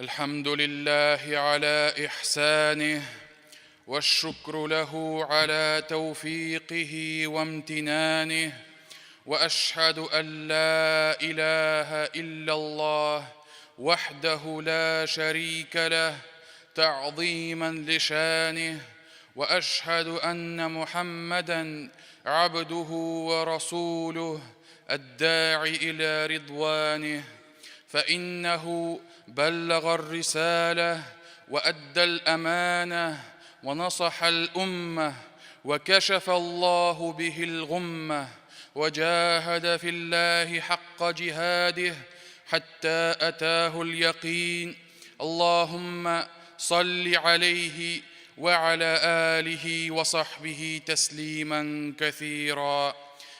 الحمد لله على إحسانه والشكر له على توفيقه وامتنانه وأشهد أن لا إله إلا الله وحده لا شريك له تعظيما لشانه وأشهد أن محمدا عبده ورسوله الداعي إلى رضوانه فإنه بلغ الرسالة وأدى الأمانة ونصح الأمة وكشف الله به الغمة وجاهد في الله حق جهاده حتى أتاه اليقين اللهم صل عليه وعلى آله وصحبه تسليما كثيرا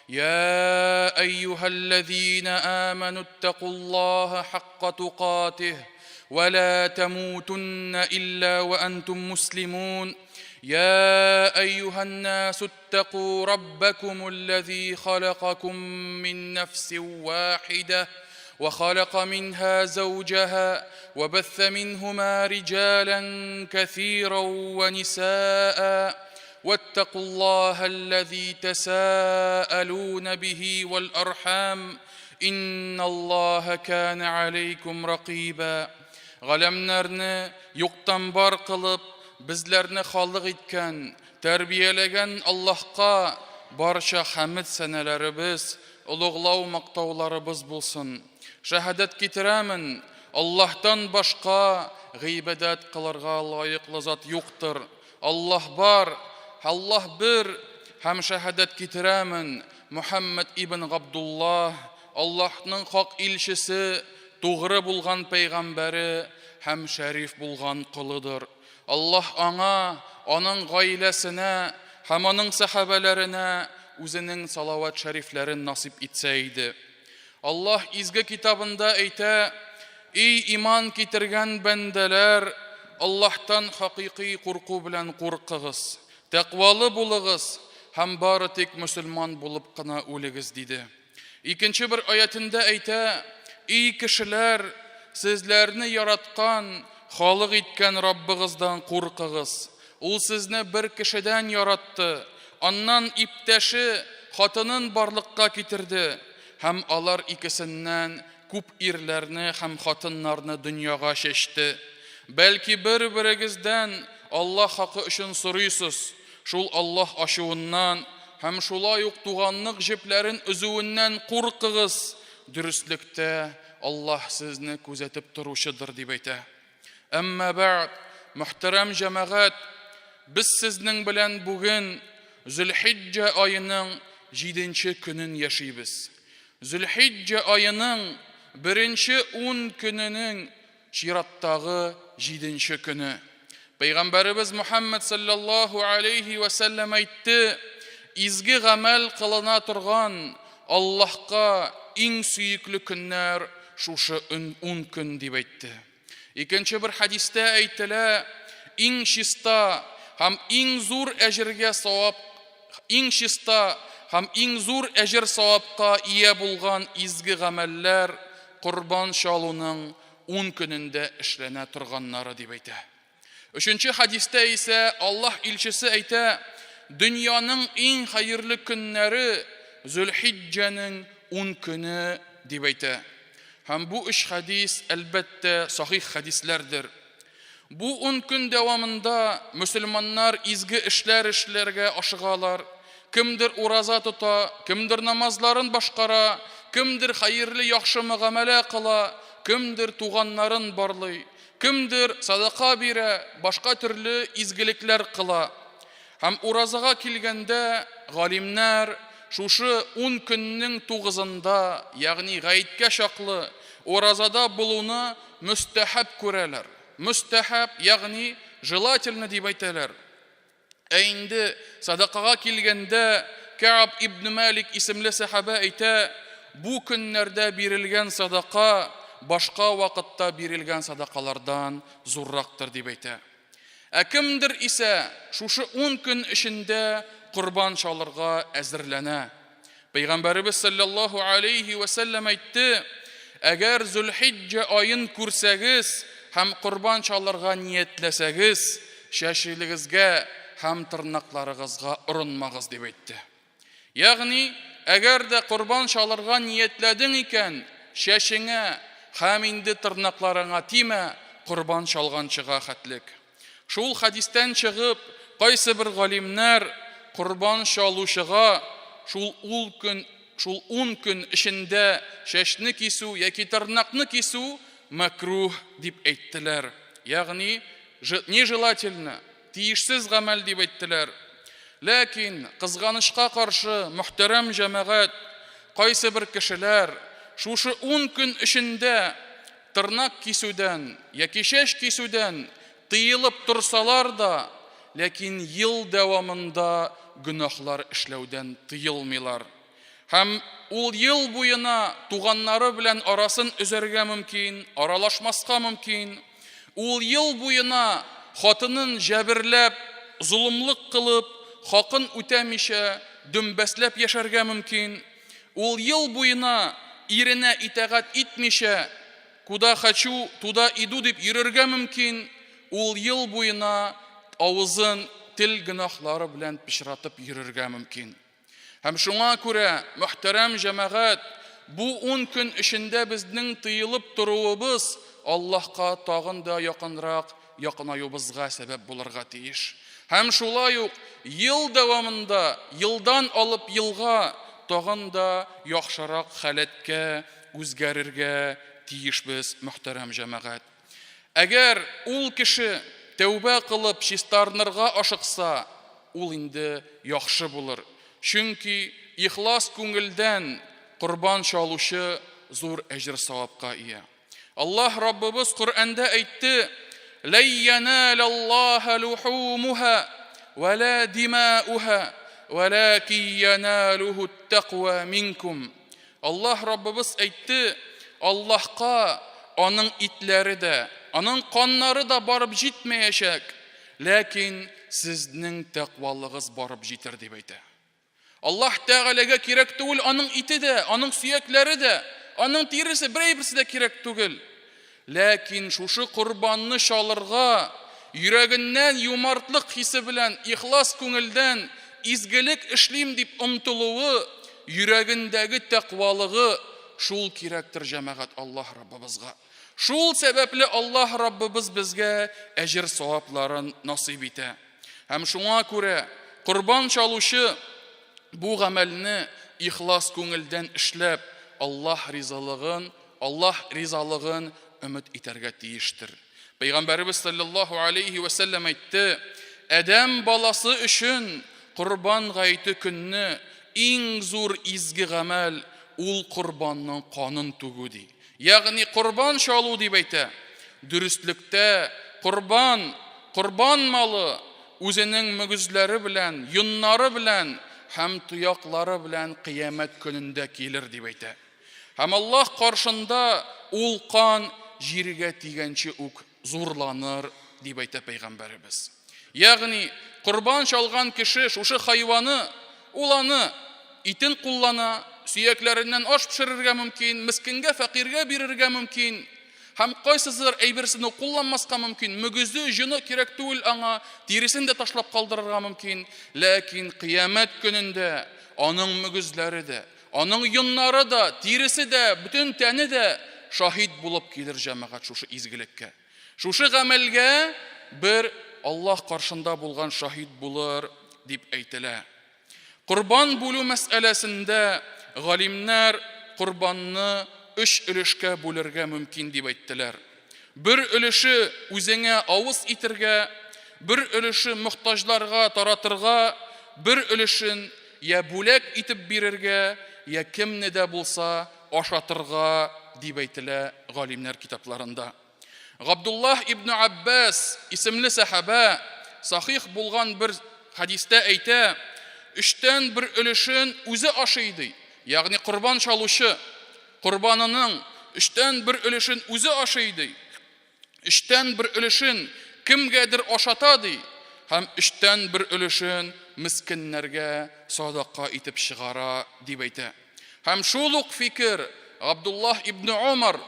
يا أيها الذين آمنوا اتقوا الله حق تقاته ولا تموتن إلا وأنتم مسلمون يا أيها الناس اتقوا ربكم الذي خلقكم من نفس واحدة وخلق منها زوجها وبث منهما رجالا كثيرا ونساء واتقوا الله الذي تساءلون به والأرحام إن الله كان عليكم رقيبا Галәмнәрне юктан бар кылып, безләрне халык иткән, тәрбияләгән Аллаһка барча хәмед сәнәләребез, олуглау мактауларыбыз булсын. Шәһадәт китерәмен, Аллаһтан башка гыйбадәт кылырга лаеклы зат юктыр. Аллаһ бар, Аллаһ бер, һәм шәһадәт китерәмен, Мөхәммәд ибн Габдуллаһ, Аллаһның хак илчесе, тугры булган пәйгамбәре һәм шәриф булган колыдыр. Аллаһ аңа, аның гаиләсенә һәм аның сәхабәләренә үзенең салават шәрифләрен насыйп итсә иде. Аллаһ изге китабында әйтә, Ий иман китергән бәндәләр, Аллаһтан хакыйкый курку белән куркыгыз, тәкъвалы булыгыз һәм бары тик мөселман булып кына үлегез, диде. Икенче бер аятендә әйтә, Ий кешеләр, сезләрне яраткан, халык иткән Раббыгыздан куркыгыз. Ул сезне бер кешедән яратты, аннан иптәше, хатынын барлыкка китерде, һәм алар икесеннән күп ирләрне һәм хатыннарны дөньяга чәчте. Бәлки бер-берегездән Аллаһ хакы өчен сорыйсыз, шул Аллаһ ачуыннан һәм шулай ук туганлык җепләрен өзүеннән куркыгыз, дөреслектә Аллаһ сезне күзәтеп торучыдыр, дип әйтә. Әмма бәгъд, мөхтәрәм җәмәгать, без сезнең белән бүген Зөлхиҗҗә аеның җиденче көнен яшибез. Зөлхиҗҗә аеның беренче ун көненең чираттагы җиденче көне. Пәйгамбәребез Мөхәммәд саллаллаһу алейхи вә сәлләм әйтте, изге гамәл кылына торган Аллаһка иң сөекле көннәр шушы ун көн дип әйтте. Икенче бер хәдистә әйтелә, иң чиста һәм иң зур әҗергә савап, иң чиста һәм иң зур әҗер савапка ия булган изге гамәлләр корбан чалуның ун көнендә эшләнә торганнары дип әйтә. Өченче хәдистә исә Аллаһ илчесе әйтә, дөньяның иң хәерле көннәре Зөлхиҗҗәнең ун көне дип әйтә. Һәм бу өч хәдис, әлбәттә, сахих хәдисләрдер. Бу ун көн дәвамында мөселманнар изге эшләр эшләргә ашыгалар. Кемдер ураза тота, кемдер намазларын башкара, кемдер хәерле яхшы мөгамәлә кыла, кемдер туганнарын барлый, кемдер садака бирә, башка төрле изгелекләр кыла. Һәм уразага килгәндә, галимнәр шушы ун көннең тугызында, ягъни гаеткә чаклы уразада булуны мөстәхәб күрәләр. Мөстәхәб, ягъни желательно дип әйтәләр. Ә инде садакага килгәндә, Кәаб ибн Малик исемле сәхабә әйтә, бу көннәрдә бирелгән садака башка вакытта бирелгән садакалардан зуррактыр дип әйтә. Ә кемдер исә шушы ун көн эчендә корбан чалырга әзерләнә. Пәйгамбәребез саллаллаһу алейхи вә сәлләм әйтте, әгәр Зөлхиҗҗә аен күрсәгез һәм корбан чалырга ниятләсәгез, чәчелегезгә һәм тырнакларыгызга орынмагыз, дип әйтте. Ягъни, әгәр дә корбан чалырга ниятләдең икән, чәчеңә һәм инде тырнакларыңа тимә, корбан чалганчыга хәтлек. Шул хәдистән чыгып, кайсыбер галимнәр корбан чалучыга шул ул көн, шул ун көн эчендә чәчне кисү яки тырнакны кисү мәкруһ дип әйттеләр. Ягъни, нежелательно, тиешсез гамәл дип әйттеләр. Ләкин, кызганычка каршы, мөхтәрәм җәмәгать, кайсыбер кешеләр шушы ун көн эчендә тырнак кисүдән яки чәч кисүдән тыелып торсалар да, ләкин ел дәвамында гөнаһлар эшләүдән тыелмыйлар. Һәм ул ел буена туганнары белән арасын өзәргә мөмкин, аралашмаска мөмкин. Ул ел буена хатынын җәберләп, золымлык кылып, хакын үтәмичә, дөмбәсләп яшәргә мөмкин. Ул ел буена иренә итагать итмичә, куда хочу, туда иду дип йөрергә мөмкин. Ул ел буена авызын тел гөнаһлары белән пычратып йөрергә мөмкин. Һәм шуңа күрә, мөхтәрәм җәмәгать, бу ун көн эчендә безнең тыелып торуыбыз Аллаһка тагын да якынрак якынаюыбызга сәбәп булырга тиеш. Һәм шулай ук ел дәвамында, елдан алып елга тагын да яхшырак халәткә үзгәрергә тиешбез, мөхтәрәм җәмәгать. Әгәр ул кеше тәүбә кылып чистарынырга ашыкса, ул инде яхшы булыр. Чөнки ихлас күңелдән корбан чалучы зур әҗер-савапка ия. Аллаһ Раббыбыз Коръәндә әйтте, Ләй яналаллаһа лухумуха вә лә димауха, вәләки яналуху тәкъва минкум. Аллаһ Раббыбыз әйтте, Аллаһка аның итләре дә, аның каннары да барып җитмәячәк, ләкин сезнең тәкъвалыгыз барып җитер, дип әйтә. Аллаһ Тәгаләгә кирәк түгел аның ите дә, аның сөякләре дә, аның тиресе, бер әйберсе дә кирәк түгел. Ләкин шушы корбанны чалырга, йөрәгеннән юмартлык хисе белән, ихлас күңелдән изгелек эшлим дип омтылуы, йөрәгендәге тәкъвалыгы, шул кирәктер, җәмәгать, Аллаһ Раббыбызга. Шул сәбәпле Аллаһ Раббыбыз безгә әҗер-савапларын насыйп итә. Һәм шуңа күрә корбан чалучы бу гамәлне ихлас күңелдән эшләп, Аллаһ ризалыгын Аллаһ ризалыгын өмет итәргә тиештер. Пәйгамбәребез салләллаһу алейһи вә сәлләм әйтте, Адәм баласы өчен Корбан гаете көнне иң зур изге гамәл ул корбанның канын түгү, ди. Ягъни корбан чалу дип әйтә. Дөреслектә, корбан, корбан малы үзенең мөгезләре белән, йоннары белән һәм тояклары белән кыямәт көнендә килер дип әйтә. Һәм Аллаһ каршында ул кан җиргә тигәнче үк зурланыр, дип әйтә пәйгамбәребез. Ягъни, корбан чалган кеше шушы хайваны, ул аны итен куллана, сөякләреннән аш пешерергә мөмкин, мескенгә, фәкыйрьгә бирергә мөмкин. Һәм кайсыдыр әйберсен ул кулланмаска мөмкин, мөгезе, җоны кирәк түгел аңа, тиресен дә ташлап калдырырга мөмкин. Ләкин кыямәт көнендә аның мөгезләре дә, Аның йоннары да, тиресе дә, бөтен тәне дә шаһит булып килер җәмәгать шушы изгелеккә. Шушы гамәлгә бер Аллаһ каршында булган шаһит булыр, дип әйтелә. Корбан бүлү мәсьәләсендә галимнәр корбанны өч өлешкә бүлергә мөмкин дип әйттеләр. Бер өлеше үзеңә авыз итергә, бер өлеше мохтаҗларга таратырга, бер өлешен я бүләк итеп бирергә, я кемне дә булса ашатырга, дип әйтелә галимнәр китапларында. Габдуллаһ ибн Аббас исемле сәхабә сахих булган бер хәдистә әйтә, өчтән бер өлешен үзе ашый, ди, ягъни корбан чалучы. Корбанының өчтән бер өлешен үзе ашый, ди. Өчтән бер өлешен кемгәдер ашата, ди. Һәм өчтән бер өлешен мескеннәргә садака итеп чыгара, дип әйтә. Һәм шул ук фикер Габдуллаһ ибн Умар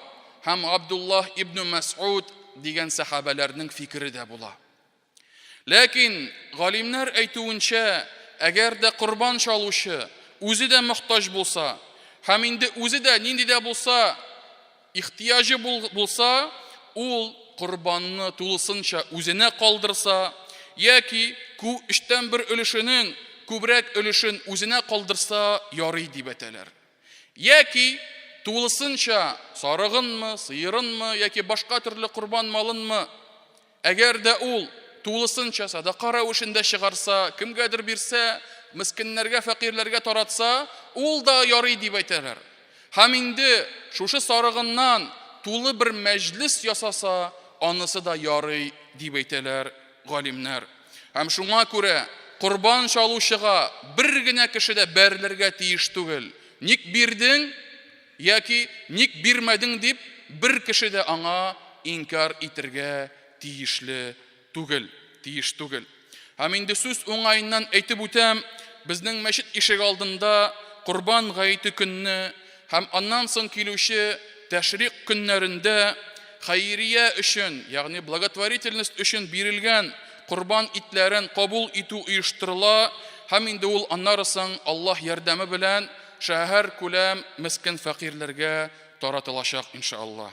һәм Габдуллаһ ибн Мәс'уд дигән сәхабәләрнең фикере дә була. Ләкин, галимнәр әйтүенчә, әгәр дә корбан чалучы үзе дә мохтаҗ булса һәм инде үзе дә нинди дә булса ихтыяҗы булса, ул корбанны тулысынча үзенә калдырса яки өчтән бер өлешенең күбрәк өлешен үзенә калдырса ярый дип әйтәләр. Яки тулысынча сарыгынмы, сыерынмы яки башка төрле корбан малынмы, әгәр дә ул тулысынча садака рәвешендә чыгарса, кемгәдер бирсә, мескеннәргә, фәкыйрьләргә таратса, ул да ярый дип әйтәләр. Һәм инде шушы сарыгыннан тулы бер мәҗлес ясаса, анысы да ярый дип әйтәләр галимнәр. Һәм шуңа күрә корбан чалучыга бер генә кеше дә бәрелергә тиеш түгел. Ник бирдең яки ник бирмәдең дип бер кеше дә аңа инкяр итергә тиешле түгел, тиеш түгел. Һәм инде сүз уңаеннан әйтеп үтәм, безнең мәчет ишегалдында Корбан гаете көнне һәм аннан соң килүче тәшрикъ көннәрендә хәйрия өчен, ягъни благотворительность өчен бирелгән корбан итләрен кабул итү оештырыла һәм инде ул аннары соң Аллаһ ярдәме белән шәһәр күләм мескен фәкыйрьләргә таратылачак, иншаллаһ.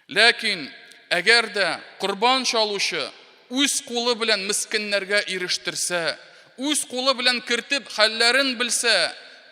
Ләкин әгәр дә корбан чалучы үз кулы белән мескеннәргә ирештерсә, үз кулы белән кертеп хәлләрен белсә,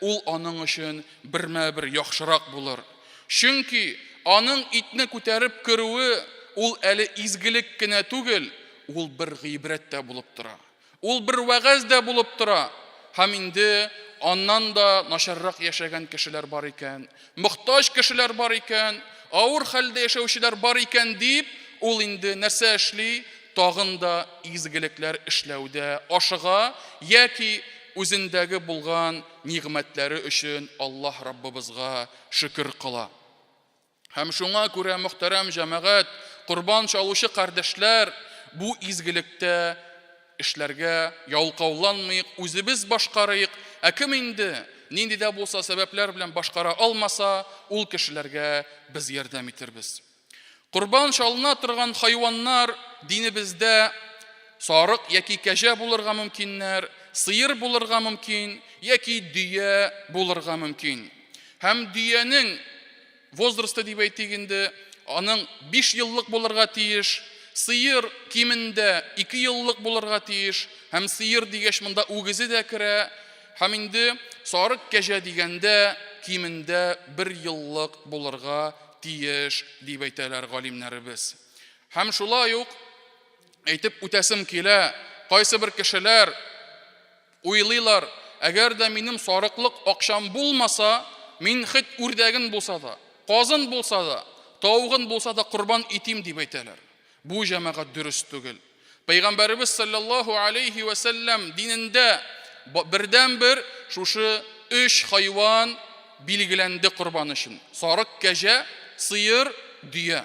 ул аның өчен бермә-бер яхшырак булыр. Чөнки аның итне күтәреп керүе ул әле изгелек кенә түгел, ул бер гыйбрәт тә булып тора. Ул бер вәгазь дә булып тора. Һәм инде аннан да начаррак яшәгән кешеләр бар икән, мохтаҗ кешеләр бар икән, авыр хәлдә яшәүчеләр бар икән дип, ул инде нәрсә эшли? Тагын да изгелекләр эшләүдә ашыга яки үзендәге булган нигъмәтләре өчен Аллаһ Раббыбызга шөкер кыла. Һәм шуңа күрә, мөхтәрәм җәмәгать, корбан чалучы кардәшләр, бу изгелектә эшләргә ялкауланмыйк, үзебез башкарыйк, ә кем инде нинди дә булса сәбәпләр белән башкара алмаса, ул кешеләргә без ярдәм итербез. Корбан чалына торган хайваннар динебездә сарык яки кәҗә булырга мөмкиннәр, сыер булырга мөмкин яки дөя булырга мөмкин. Һәм дөянең возрасты дип әйтик инде, аның 5 еллык булырга тиеш, сыер кимендә 2 еллык булырга тиеш, һәм сыер дигәч монда үгезе дә керә, һәм инде сарык кәҗә дигәндә кимендә 1 еллык булырга тиеш дип әйтәләр галимнәребез. Һәм шулай ук әйтеп үтәсем килә, кайсы бер кешеләр Уйлыйлар, әгәр дә минем сарыклык акчам булмаса, мин хет үрдәген булса да, казын булса да, тавыгын булса да корбан итим, дип әйтәләр. Бу, җәмәгать, дөрес түгел. Пәйгамбәребез салләллаһу алейһи вә сәлләм динендә бердәнбер шушы өч хайван билгеләнде корбан өчен. Сарык, кәҗә, сыер, дөя.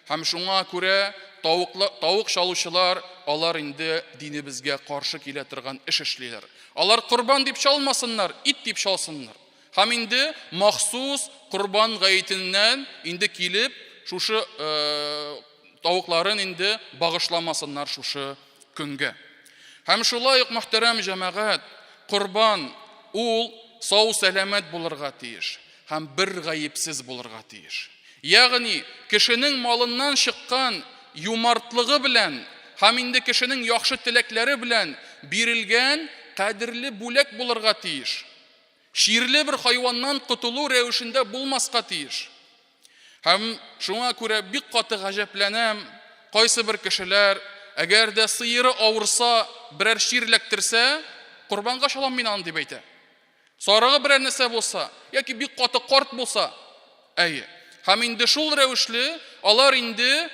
Һәм шуңа күрә тавыклы, тавык чалучылар, алар инде динебезгә каршы килә торган эш эшлиләр. Алар корбан дип чалмасыннар, ит дип чалсыннар. Һәм инде махсус корбан гаетеннән инде килеп, шушы тавыкларын инде багышламасыннар шушы көнгә. Һәм шулай ук, мөхтәрәм җәмәгать, корбан ул сау-сәламәт булырга тиеш һәм бер гаепсез булырга тиеш. Ягъни, кешенең малыннан чыккан юмартлыгы белән һәм инде кешенең яхшы теләкләре белән бирелгән кадерле бүләк булырга тиеш. Чирле бер хайваннан котылу рәвешендә булмаска тиеш. Һәм шуңа күрә бик каты гаҗәпләнәм, кайсы бер кешеләр, әгәр дә сыеры авырса, берәр чир эләктерсә, корбанга чалам мин аны дип әйтә. Сарыгы берәр нәрсә булса, яки бик каты карт булса, әйе. Һәм инде шул рәвешле алар инде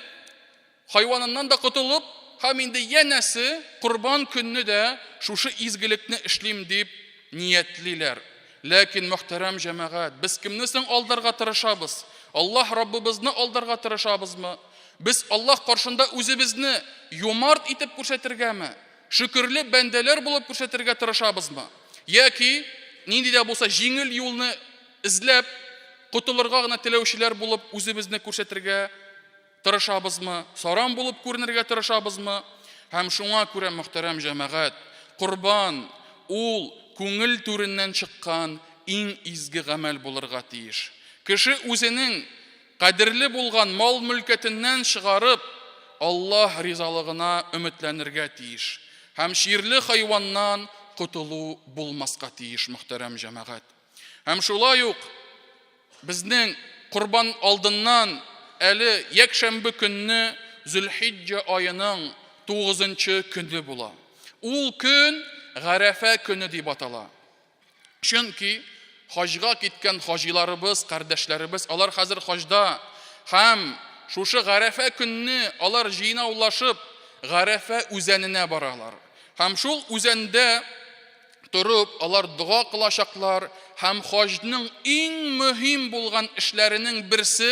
хайваныннан да котылып, һәм инде янәсе корбан көнне дә шушы изгелекне эшлим дип ниятлиләр. Ләкин, мөхтәрәм җәмәгать, без кемне соң алдарга тырышабыз? Аллаһ Раббыбызны алдарга тырышабызмы? Без Аллаһ каршында үзебезне юмарт итеп күрсәтергәме? Шөкерле бәндәләр булып күрсәтергә тырышабызмы? Яки нинди дә булса җиңел юлны эзләп, котылырга гына теләүчеләр булып үзебезне күрсәтергә тырышабызмы, саран булып күренергә тырышабызмы? Һәм шуңа күрә, мөхтәрәм җәмәгать, корбан ул күңел түреннән чыккан иң изге гамәл булырга тиеш. Кеше үзенең кадерле булган мал-мөлкәтеннән чыгарып, Аллаһ ризалыгына өметләнергә тиеш һәм чирле хайваннан котылу булмаска тиеш, мөхтәрәм җәмәгать. Һәм шулай ук безнең корбан алдыннан әле якшәмбе көнне Зөлхиҗҗә аеның тугызынчы көне була. Ул көн Гарәфә көне дип атала. Чөнки хаҗга киткән хаҗиларыбыз, кардәшләребез, алар хәзер хаҗда һәм шушы Гарәфә көнне алар җыйнаулашып Гарәфә үзәненә баралар. Һәм шул үзәндә торып, алар дога кылачаклар һәм хаҗның иң мөһим булган эшләренең берсе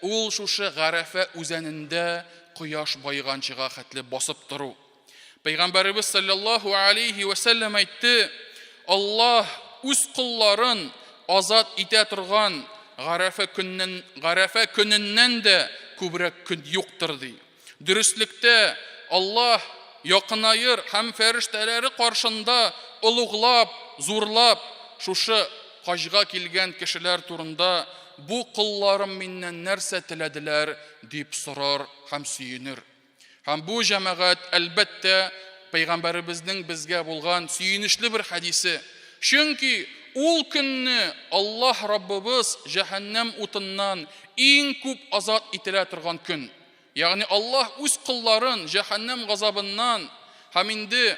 ул шушы Гарәфә үзәнендә кояш баеганчыга хәтле басып тору. Пәйгамбәребез саллаллаһу алейхи вә сәлләм әйтте, Аллаһ үз колларын азат итә торган Гарәфә көннән Гарәфә көненнән дә күбрәк көн юктыр ди. Дөреслектә, Аллаһ якынаер һәм фәрештәләре каршында олуглап, зурлап, шушы хаҗга килгән кешеләр турында бу колларым миннән нәрсә теләделәр дип сорар һәм сөенер. Һәм бу, җәмәгать, әлбәттә, Пәйгамбәребезнең безгә булган сөенечле бер хәдисе. Чөнки ул көнне Аллаһ Раббыбыз җәһәннәм утыннан иң күп азат ителә торган көн. Ягъни Аллаһ үз колларын җәһәннәм газабыннан һәм инде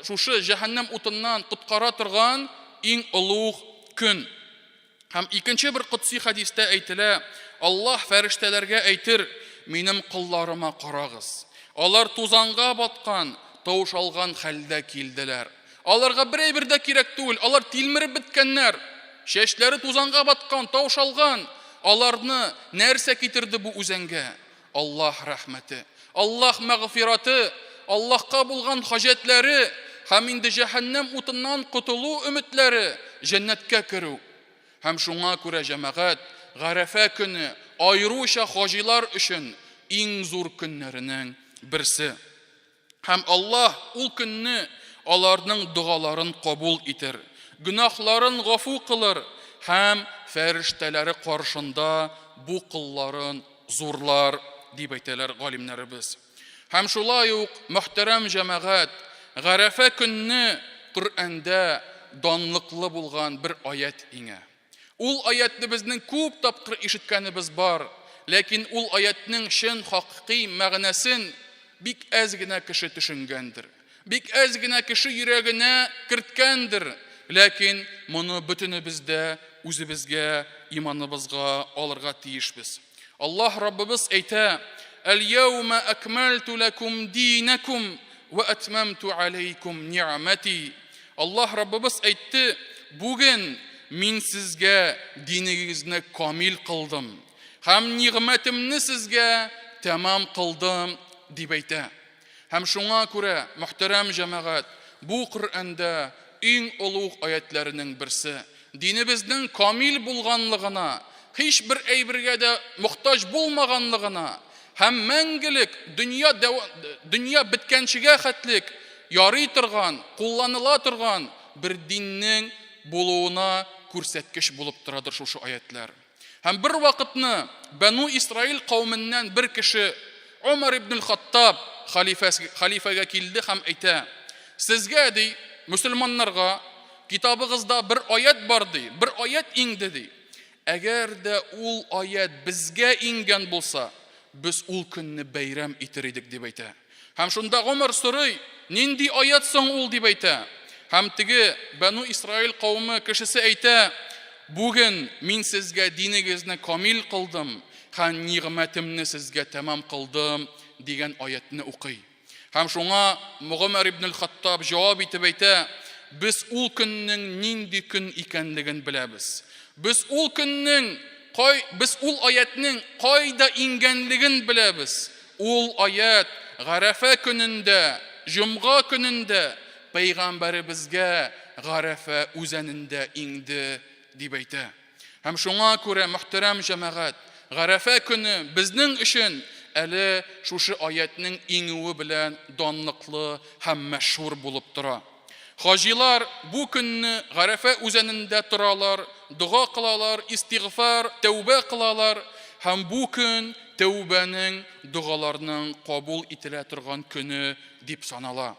шушы җәһәннәм утыннан коткара торган иң олуг көн. Һәм икенче бер котси хәдистә әйтелә, Аллаһ фәрештәләргә әйтер, минем колларыма карагыз. Алар тузанга баткан, таушалган хәлдә килделәр. Аларга бер әйбер дә кирәк түгел, алар тилмереп беткәннәр. Чәчләре тузанга баткан, таушалган. Аларны нәрсә китерде бу үзәнгә? Аллаһ рәхмәте, Аллаһ мәгъфираты, Аллаһка булган хаҗәтләре һәм инде җәһәннәм утыннан котылу өметләре, җәннәткә керү. Һәм шуңа күрә, җәмәгать, Гарәфә көне аеруча хаҗилар өчен иң зур көннәренең берсе. Һәм Аллаһ ул көнне аларның догаларын кабул итер, гөнаһларын гафу кылыр һәм фәрештәләре каршында бу колларын зурлар, дип әйтәләр галимнәребез. Һәм шулай ук, мөхтәрәм җәмәгать, Гарәфә көнне Коръәндә данлыклы булган бер аять иңә. Ул аятьне безнең күп тапкыр ишеткәнебез бар, ләкин ул аятьнең чын хакыйкый мәгънәсен бик әз генә кеше төшенгәндер. Бик әз генә кеше йөрәгенә керткәндер. Ләкин моны бөтенебез дә үзебезгә, иманыбызга алырга тиешбез. Аллаһ Раббыбыз әйтә, Әл-яума акмальту лакум динакум ва атмамту алейкум ни'мати. Аллаһ Раббыбыз әйтте, Бүген мин сезгә динегезне камил кылдым һәм нигъмәтемне сезгә тәмам кылдым, дип әйтә. Һәм шуңа күрә, мөхтәрәм җәмәгать, бу Коръәндә иң олуг аятьләренең берсе. Динебезнең камил булганлыгына, һичбер әйбергә дә мохтаҗ булмаганлыгына һәм мәңгелек дөнья дөнья беткәнчегә хәтлек ярый торган, кулланыла торган бер диннең булуына күрсәткеч булып торадыр шушы аятьләр. Һәм бер вакытны Бәну Исраил кауменнән бер кеше Умар ибн Хаттаб халифәгә килде һәм әйтә: "Сезгә, ди, мөселманнарга китабыгызда бер аят бар, ди, бер аят иңде, ди. Әгәр дә ул аят безгә иңгән булса, без ул көнне бәйрәм итер идек, дип әйтә. Һәм шунда Гомер сорый, нинди аят соң ул, дип әйтә. Һәм теге Бәну Исраил кавымы кешесе әйтә, бүген мин сезгә динегезне камил кылдым һәм нигъмәтемне сезгә тәмам кылдым, дигән аятны укый. Һәм шуңа Гомәр ибн Хаттаб җавап итеп әйтә, без ул көннең нинди көн икәнлеген беләбез. Без ул көннең кай без ул аятның кайда иңгәнлеген беләбез. Ул аять Гарәфә көнендә, җомга көнендә пәйгамбәребезгә Гарәфә үзәнендә иңде, дип әйтә. Һәм шуңа күрә, мөхтәрәм җәмәгать, Гарәфә көне безнең өчен әле шушы аятьнең иңүе белән данлыклы һәм мәшһүр булып тора. Хаҗилар бу көнне Гарәфә үзәнендә торалар, дога кылалар, истигъфар, тәүбә кылалар һәм бу көн тәүбәнең, догаларның кабул ителә торган көне дип санала.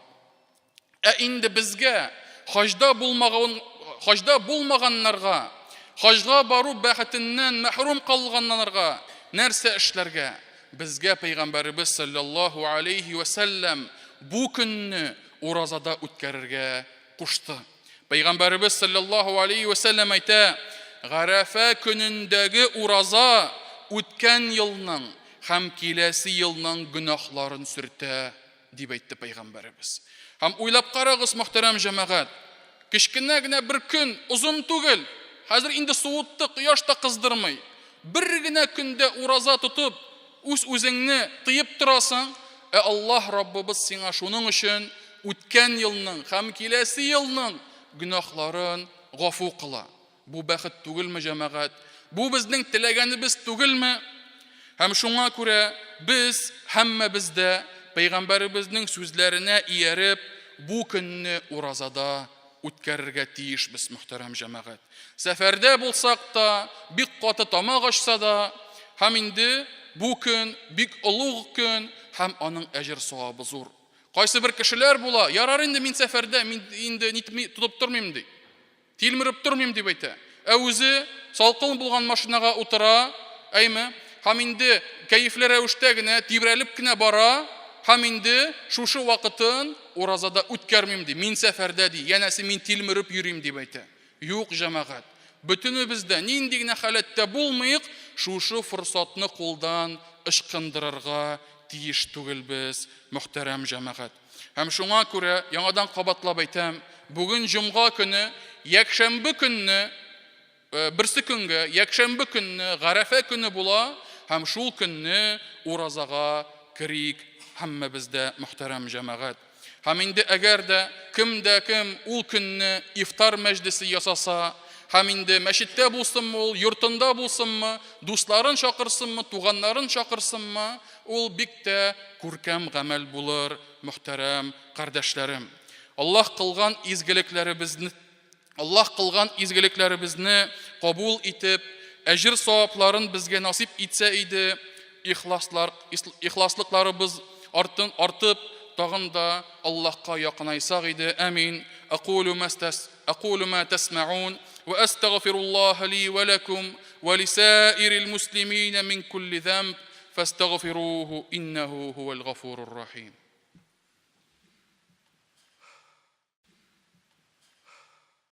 Ә инде безгә, хаҗда булмаган, хаҗда булмаганнарга, хаҗга бару бәхетеннән мәхрүм калганнарга нәрсә эшләргә? Безгә Пәйгамбәребез салләллаһу алейһи вә сәлләм бу көнне уразада үткәрергә кушты. Пәйгамбәребез салләллаһу алейһи вә сәлләм әйтә, Гарәфә көнендәге ураза үткән елның һәм киләсе елның гөнаһларын сөртә. Дип әйтте пәйгамбәребез. Һәм уйлап карагыз, мөхтәрәм җәмәгать, кечкенә генә бер көн, озын түгел, хәзер инде суытты, кояш та кыздырмый. Бер генә көндә ураза тотып, үз-үзеңне тыеп торасың, ә Аллаһ Раббыбыз сиңа шуның өчен үткән елның һәм киләсе елның гөнаһларын гафу кыла. Бу бәхет түгелме, җәмәгать? Бу безнең теләгәнебез түгелме? Һәм шуңа күрә без һәммәбез дә пәйгамбәребезнең сүзләренә ияреп, бу көнне уразада үткәрергә тиешбез, мөхтәрәм җәмәгать. Сәфәрдә булсак та, бик каты тамак ачса да, һәм инде бу көн бик олуг көн һәм аның әҗер-савабы зур. Кайсы бер кешеләр була, ярар инде мин сәфәрдә, мин инде нитми, тотып тормыйм ди. Тилмереп тормыйм, дип әйтә. Ә үзе салкын булган машинага утыра, әйме, һәм инде кәефле рәвештә генә, тибрәлеп кенә бара, һәм инде шушы вакытын уразада үткәрмим, ди. Мин сәфәрдә, ди. Янәсе, мин тилмереп йөрим, дип әйтә. Юк, җәмәгать. Бөтенебез дә, нинди генә халәттә булмыйк, шушы форсатны кулдан ычкындырырга тиеш түгелбез, мөхтәрәм җәмәгать. Һәм шуңа күрә, яңадан кабатлап әйтәм, бүген җомга көне, якшәмбе көнне, э, берсе көнгә, якшәмбе көнне, Гарәфә көне була, һәм шул көнне уразага керик һәммәбез дә, мөхтәрәм җәмәгать. Һәм инде әгәр дә кем дә кем ул көнне ифтар мәҗлесе ясаса, һәм инде мәчеттә булсынмы ул, йортында булсынмы, дусларын чакырсынмы, туганнарын чакырсынмы, Ул бик тә күркәм гамәл булыр, мөхтәрәм кардәшләрем. Аллаһ кылган изгелекләребезне Аллаһ кылган изгелекләребезне кабул итеп, әҗер-савапларын безгә насыйп итсә иде, ихласлар, ихласлыкларыбыз артын артып, тагын да Аллаһка якынайсак иде. Амин. Акулу ма акулу ма тасмаун ва астагфируллаһа ли ва лакум ва лисаирил муслимина мин кулли замб. فاستغفروه إنه هو الغفور الرحيم.